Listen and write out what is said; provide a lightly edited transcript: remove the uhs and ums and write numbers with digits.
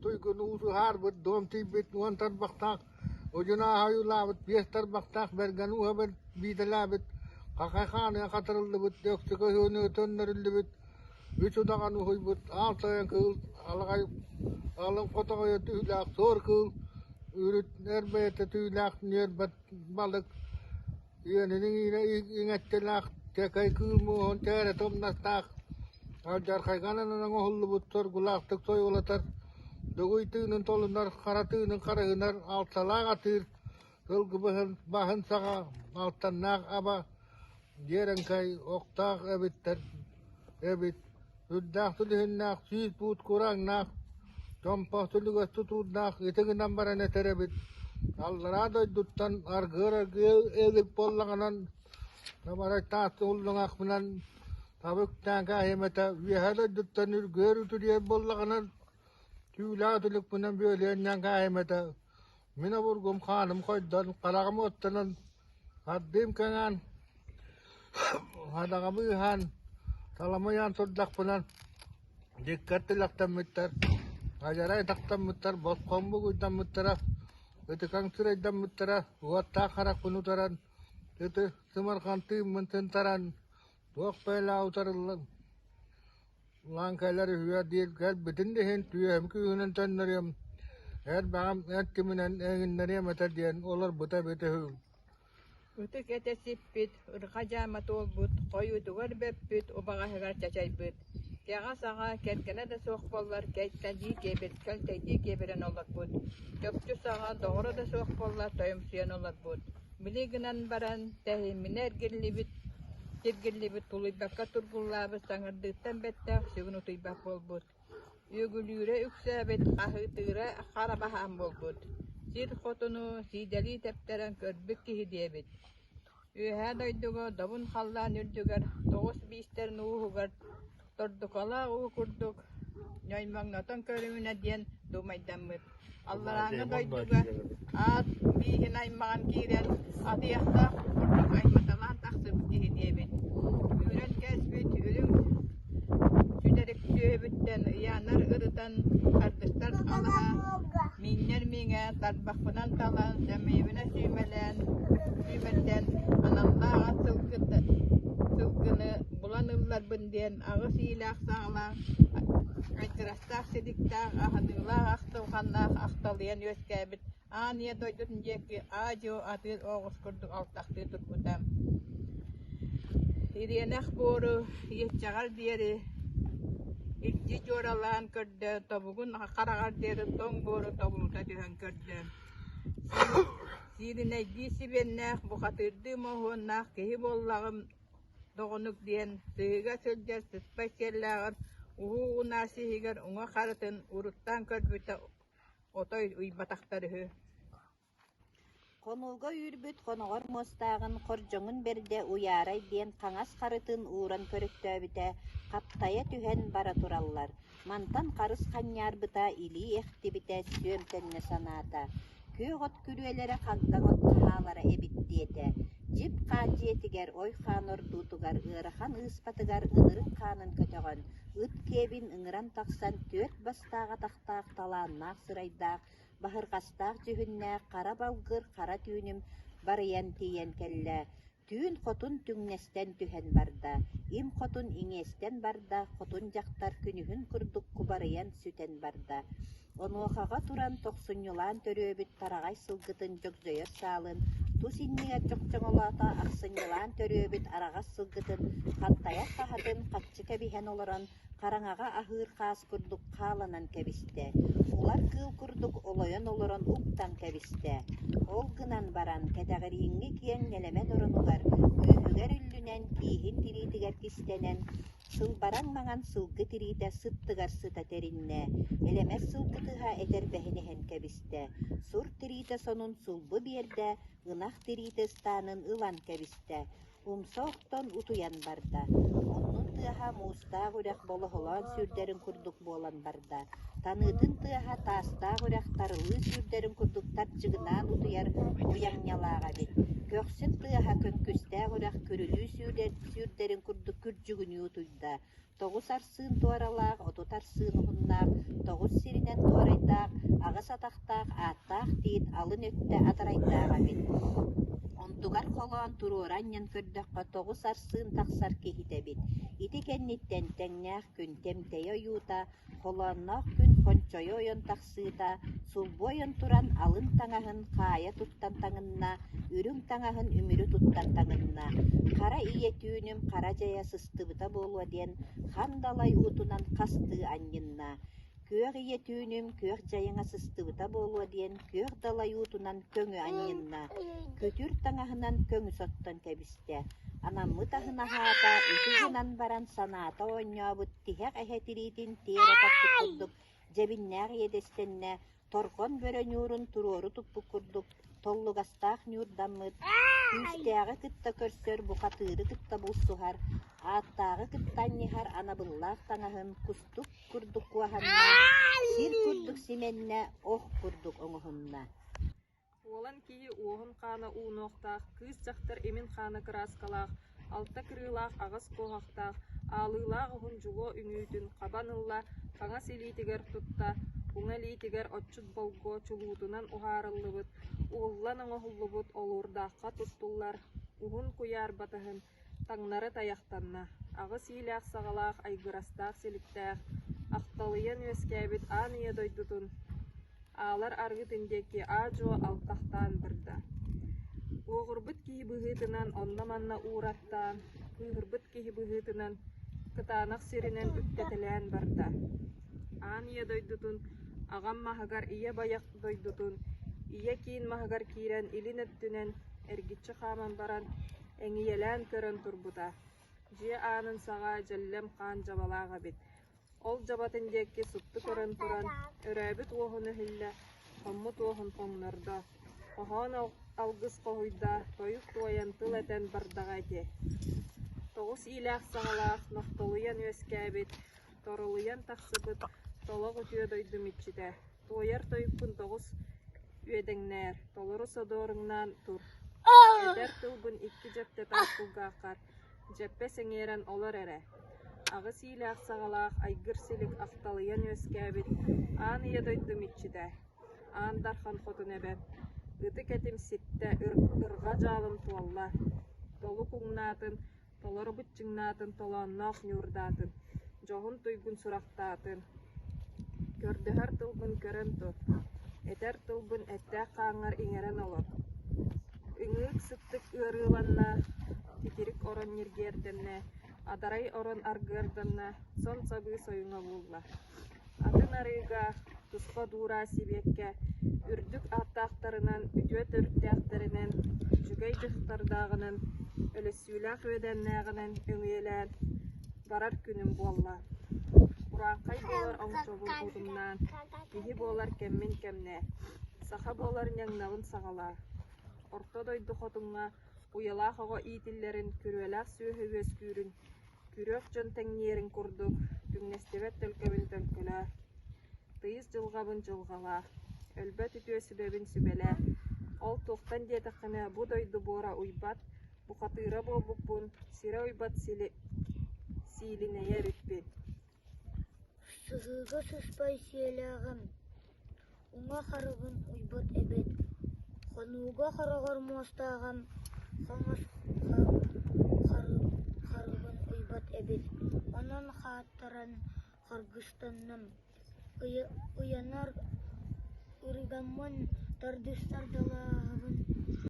Туйгун уус уһаарбыт, дуом тиийбит уон тарбахтаах, удьунааһы ойуулаабыт биэс тарбахтаах бэргэн ууһа биитэлээбит, хахай хааныга хатырыллыбыт, өксөкө үһүөнү төннөрүллүбүт, үс удаҕан уһуйбут, аал тойон кыыл алаҕай алын хотоҕойо түүлээх суор кыыл, үрүт эр бэйэтэ түүлээх ньүөрбэт балык, Үөнүнүн иҥэттэлээх тэкэй кыыл муоһун тээрэ тумнастаах, алдьархайга ананан оҥоһуллубут соргулаахтык сойуолатар, дугуй тыынын толунар, хара тыынын харыһынар алталаах атыыр, сылгы баһын саҕа алтаннаах аба дьиэрэҥкэй охтоох эбиттэр эбит Үрдээх түлүһүннээх, 100 буут кураҥнаах, чомпо түлүгэс тутуурдаах ити гынан баран этэр эбит: аллараа дойдуттан аргыар аргыа ылык буоллаҕынан, табарай таас уллуҥахпынан таба үктээн кээһиэм этэ, үөһээ дойдуттан үргүөр үтүрүйэр буоллаҕынан, түүлээх үтүлүкпүнэн бүөлүөн кээһиэм этэ. Мин обургум хааным хойдон, хараҕым уоттанан, ардыым кэҥээн, хадаҕам ыыһаан, таламыйаан турдахпынан, дьиккэр тилэхтэммиттэр, адьарай тахтаммыттар, босхоҥ бугуйдаммыттара, ытыкаҥ сырайдаммыттара, уоттаах харахпын утаран, ыты сымархан тыыммын тынтаран, туох бэйэлээх утарыллан Улаан кэлэр үһүө диир кэлбитин да иһин түөһүм күүһүнэн төннөрүөм, эр баҕам эр киминэн эҥиннэриэм этэ диэн олорбута эбитэ үһү. Ытык этэ сиппит, ырҕа дьаама туолбут, хойуутугар бөппүт, убаҕаһыгар чачайбыт. Кэҕэ саҕа, кэргэнэ да суох буоллар, кэлтэйдии кэлтэйдии киэбирэн олорбут. Чопчу саҕа, доҕоро да суох буоллар, тойомсуйан олорбут. Били гынан баран, тэһииминэ эргиллибит, тиргиллибит, тулуйбакка тургуллаабыт саҥардыыттан бэттэх сүгүн утуйбат буолбут. Үөгүлүүрэ үксээбит, хаһыытыыра хара баһаам буолбут. Сир хотуну сиидэлии тэптэрэн көрбүт киһи диэбит. Үөһээ дойдуга добун халлаан үрдүгэр тоҕус биистэрин ууһугар тордукалаах уу курдук ньоймоҥнотон көрүмүнэ диэн дуумайдаммыт. Алларааҥҥы дойдуга аат бииһин аймаҕын киирэн атыйахтаах курдук айматалаан тахсыбыт киһи диэбит. Үүрэн кээспит үрүҥ сүдэрик сүөһүбүттэн ыйаанар ырытан тардыстар алаһа мииннэр миҥэ тарбахпынан талан сэмиэбинэ сүүмэлээн сүүмэрдээн аналлаах ат сылгыны булан ылларбын диэн аҕыс иилээх саҕалаах айдырастаах силиктээх аһыныылаах ахтылҕаннаах ахталыйан үөскээбит аан ийэ дойдутун диэки аа-дьуо атыыр оҕус курдук алтахтыы турбута. Ириэнэх буору иэччэҕэр диэри илдьи дьуоралаан көрдө, тобугун хараҕар диэри тоҥ буору тобулута түһэн көрдө. Сииринэйдии сибиэннээх, бухатыырдыы моһуоннаах киһи буоллаҕым доҕунук диэн сыһыыга сылдьар сыспай сиэллээҕин уһуу унаар сиһигэр уҥа харытын уруттаан көрбүтэ отой уйбатахтар үһү. Хонууга үүрбүт хоноҕор муостааҕын хордьоҥун бэрдэ уйаарай диэн хаҥас харытын ууран көрөттөөбүтэ, хаптайа түһэн бара тураллар. Мантан харыс ханньаарбыта, илии эхтибитэ, сүөм төннө санаата. Күөх от күрүөлэрэ хагдаҥ от хаалара эбит диэтэ. Дьип хаан дьиэтигэр, ой хаан ордуутугар, ыарахан ыыспатыгар ынырык хаанын көтөҕөн, ыт киэбин ыҥыран тахсан түөрт бастаах атахтаах талааннаах сырайдаах Баһырҕастаах дьүһүннээх хара балгыр хара түүнүм барыйан тиийэн кэллэ. Түүн хотун түҥнэстэн түһэн барда, им хотун иҥиэстэн барда, хотун дьахтар күнүһүн курдук кубарыйан сүтэн барда. Онуохаҕа туран тохсунньулаан төрүөбүт тараҕай сылгытын дьогдьойор саалын, тус иннигэр чохчоҥолоото ахсынньылаан төрүөбүт араҕас сылгытын хантайар хаһатын хаччы кэбиһэн олорон хараҥаҕа аһыыр хаас курдук хааланан кэбистэ, улар кыыл курдук олойон олорон уктан кэбистэ. Ол гынан баран, кэтэҕирииҥҥи киэҥ нэлэмэн оронугар, күүһүгэр үллүнэн, кииһин тириитигэр кистэнэн, сылбараҥ маҥан сылгы тириитэ сыттыгар сыта тэриннэ, элэмэс сылгы тыһа этэрбэһин эһэн кэбистэ, сур тириитэ сонун сулбу биэрдэ, ынах тириитэ ыстаанын ылан кэбистэ. Умса охтон утуйан барда. Муннун тыаһа муустаах үрэх болоһолоон сүүрдэрин курдук буолан барда. Таныытын тыаһа таастаах үрэх тарылыы сүүрдэрин курдук тардьыгынаан утуйар уйамньалаах эбит. Көхсүн тыаһа көккүстээх үрэх күрүлүү сүүрдэрин курдук күрдьүгүнүү утуйда. Тоҕус арсыын туоралаах, 30 арсыын уһуннаах, тоҕус сиринэн туорайдаах, аҕыс атахтаах ааттаах тиит алын өттө атарайдаах эбит. Онтугар холоон туруора анньан көрдөххө тоҕус арсыын тахсар киһитэ эбит. Ити кэнниттэн тэҥнээх күн тэмтэйэ ойуута, холоонноох күн хончойо ойон тахсыыта, сулбу ойон туран алын таҥаһын хаайа туттан таҥынна, үрүҥ таҥаһын үмүрү туттан таҥынна, хара ийэ түүнүм хара дьайа сыстыбыта буолуо диэн хан далай уутунан хастыы анньынна, күөх ийэ түүнүм күөх дьайыҥа сыстыбыта буолуо диэн күөх далай уутунан көҥү анньынна, күтүр таҥаһынан көҥү соттон кэбистэ, анаммыт аһын аһаата, ити гынан баран санаата оонньообут тиһэх эһэ тириитин тиэрэ таппыт курдук дьэбиннээх иэдэстэннэ, торҕон бөрө ньуурун туруору туппут курдук толлугастаах ньуурдаммыт, күүстээҕи кытта көрсөр бухатыыры кытта булсуһар, ааттааҕы кытта анньыһар анабыллаах таҥаһын кустук курдук куоһанна, сир курдук симэннэ, ох курдук оҥоһунна. Уолан киһи уоһун хаана уунуохтаах, кыыс дьахтар имин хаана кырааскалаах, алта кырыылаах аҕыс куоһахтаах, аалыылаах уһун дьулуо үҥүүтүн хабан ылла, хаҥас илиитигэр тутта, уҥа илиитигэр отчут болгуо чулуутунан уһаарыллыбыт, уһуллан оҥоһуллубут олуурдаахха туттуллар уһун куйаар батаһын таҥнары тайахтанна, аҕыс иилээх-саҕалаах айгырастаах силиктээх, ахталыйан үөскээбит аан ийэ дойдутун аалар арыытын диэки аа-дьуо алтахтаан барда. Уоҕурбут киһи быһыытынан онно-манна уураттаан, кыыһырбыт киһи быһыытынан кытаанах сиринэн үктэтэлээн барда. Аан ийэ дойдутун аҕам маһыгар ийэ байах дойдутун ийэ киин маһыгар киирэн илин өттүнэн эргиччи хааман баран эҥийэлээн көрөн турбута. Дьиэ аанын саҕа дьэллэм хаан дьабалаах эбит. Ол дьабатын диэки супту көрөн туран, өрөөбүт уоһун өһүллэ, хоммут уоһун хоҥнордо. Хоһоон алгыс хоһуйда, тойук туойан тыл этэн бардаҕа ити. Тоҕус иилээх-саҕалаах, нохтолуйан үөскээбит, торолуйан тахсыбыт толох үтүө дойдум иччитэ. Туойар тойуккун тоҕус үөдэҥнээр, толору содуоруҥнаан тур. Этэр тылбын икки дьэптэ таас кулгааххар дьэппэ сэҥээрэн олор эрэ. Аҕыс иилээх-саҕалаах айгыр-силик ахталыйан үөскээбит аан ийэ дойдум иччитэ, Аан Дархан хотун эбэ, ытык этим ситтэ, ырҕа дьаалым туолла, толук уҥнаатын, толору быччыҥнаатын, толоонноох ньуурдаатын, дьоһун туйгун сурахтаатын, көрдөһөр тылбын көрөн тур, этэр тылбын эттээх хааҥҥар иҥэрэн олор, ыҥыык сыттык ыарыыланна, титирик орон ньиргиэрдэннэ, адарай орон аргыарданна, сон сабыы сойуҥа буулла. Атын арыыга, туспа дуураа сибиэккэ үрдүк ааттаахтарынан, үтүө төрүттээхтэринэн, үчүгэй дьахтардааҕынан, өлөссүүлээх үөдэннээҕинэн өҥүйэлээн барар күнүм буолла. Урааҥхай буолар оҥочобун утумнаан, киһи буолар кэммин кэмнээ, саха буолар ньаҥнабын саҕалаа. Орто дойду хотуҥҥа уйалаах оҕо иитиллэрин, күрүөлээх сүөһү үөскүүрүн Күрүөх дьон тэҥниэрин курдук, түҥнэстибэт төлкөбүн төлкөлөө, тыйыс дьылҕабын дьылҕалаа, өлбөт үтүө сүбэбин сүбэлээ. Ол туохтан диэтэххинэ, бу дойду буора уйбат, бухатыыра буолбуппун, сирэ уйбат сили сиилинэйэ эбиппин. Сыһыыга сыспай сиэлээҕим, уҥа харыбын уйбут эбит, хонууга хороҕор муостааҕым хаҥас харыбын уйбат эбит, онон хааттаран харгыстанным, ыйанар ырыгаммын тардыстар далааһабын.